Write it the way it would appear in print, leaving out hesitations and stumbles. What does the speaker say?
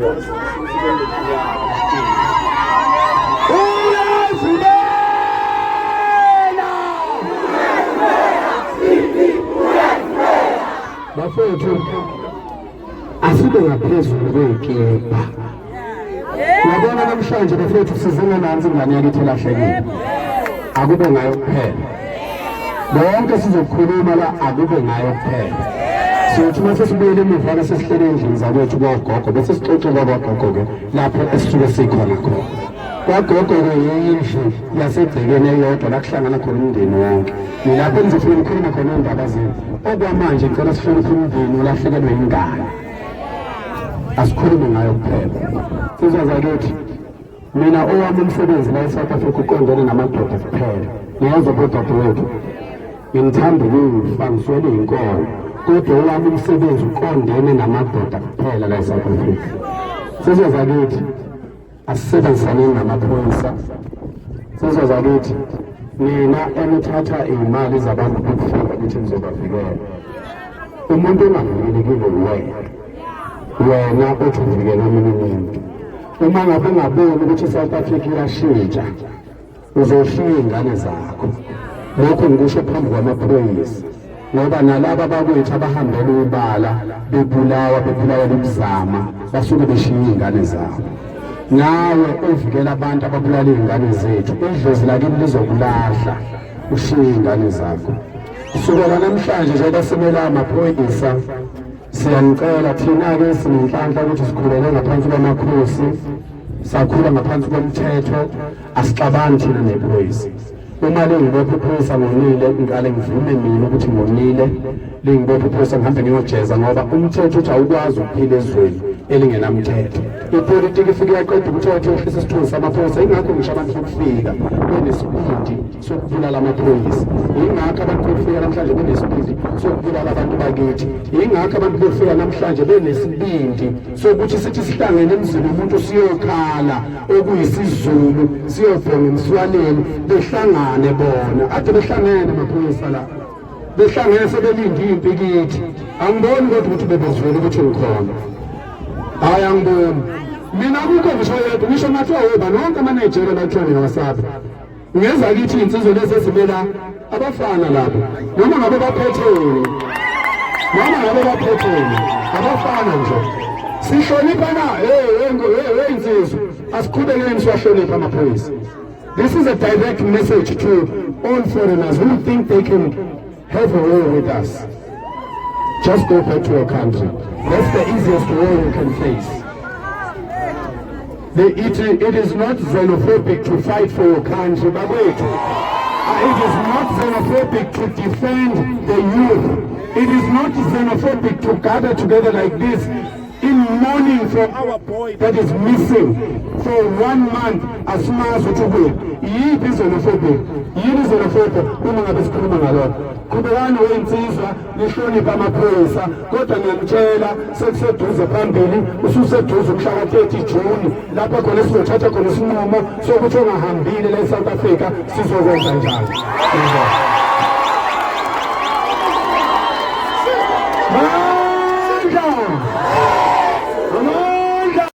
Uyazibela! Bafowethu, asibe ngaphezulu kwey'kebha. Uyabona namhlanje bafowethu sizile nansi ingane yakithi elahlekile. Akube ngayo kuphela. Bonke sizokhuluma la akube ngayo kuphela. Siyothi uma sesibuyele emuva sesihlele endlini zakwethu kogogo bese sixoxe kwagogo-ke lapho esisuke sikhona khona. Kwagogo-ke yindlu yasegcekeni eyodwa la kuhlangana khona umndeni wonke. Nilapho enizofike nikhulume khona iy'ndaba zenu. Okwamanje ngicela sihloniphe umndeni olahlekelwe yingane. Asikhulume ngayo kuphela. Nsizwa zakithi, mina owami umsebenzi la e-South Africa uqondene namadoda kuphela. Niyezwa bodadewethu, ngimthanda ukufa ngiswele inkolo, kodwa owami umsebenzi uqondene namadoda kuphela la e-South Africa. Nsizwa zakithi, asisebenzisaneni namaphoyisa. Nsizwa zakithi, nina enithatha iy'mali zabantu bokufika nithi nizobavikela, umuntu ongavikelekile uwena, wena othi uvikela omunye umuntu. Uma ngabe ungaboni ukuthi i-South Africa iyashintsha, uzoshiya iy'ngane zakho. Lokhu ngikusho phambi kwamaphoyisa, ngoba nalaba bakwethu abahambela ubala bebulawa bebulawa ukuzama, basuke beshiya iy'ngane zabo. Nawe ovikela abantu ababulala iy'ngane zethu, idlozi lakini lizokulahla ushiye iy'ngane zakho. Kusukela namhlanje njengoba simela amaphoyisa, siyanicela thina-ke sinenhlanhla ukuthi sikhulele ngaphansi kwamakhosi, sakhula ngaphansi komthetho, asixabani thina nephoyisa. Uma lingibopha iphoyisa ngonile, ngiqale ngivume mina ukuthi ngonile, lingibopha iphoyisa ngihambe ngiyojeza, ngoba umthetho uthi awukwazi ukuphila ezweni elingenamthetho. Ipolitiki ifike yaqeda umthetho, yehlisa isithunzi samaphoyisa. Ingakho ngisho abantu bokufika benesibindi sokubulala amaphoyisa, yingakho abantu bokufika namhlanje benesibindi sokubulala abantu bakithi, yingakho abantu bokufika namhlanje benesibindi sokuthi sithi sihlangene emzini umuntu siyokhala okuyisiZulu, siyobhonga emswaneni, behlangane bona ade behlangene amaphoyisa la, behlangene sebelinde impi kithi. Angiboni kodwa ukuthi bebezwele ukuthi ngikhona. Hhayi, angiboni mina, akukho ngisho yedwa, ngisho ngathiwa wobani wonke amaNigeria la kuthiwa ngiyawasabi. Ngeza kithi iy'nsizwa lezi ezimela abafana labo, noma ngabe baphetheni, noma ngabe baphetheni, abafana nje sihlonipha na? Hey hey hey insizwa, asiqhubekeni siwahlonipha amaphoyisa. This is a direct message to all foreigners who think they can have a war with us. Just go back to your country. That's the easiest war you can face. It is not xenophobic to fight for your country, bakwethu. It is not xenophobic to defend the youth. It is not xenophobic to gather together like this in mourning for our boy that is missing for one month. Asimazi ukuthi ukuphi. Yiphi i-xenophobic? Yini i-xenophobic uma ngabe sikhuluma ngalokho? Qhubekani weyinsizwa nihloniphe amaphoyisa, kodwa ngiyamtshela sekuseduze phambili, ususeduze umhla ka-30 June, lapho khona sizothatha khona isinqumo sokuthi ongahambile la e-South Africa sizokwenza njani.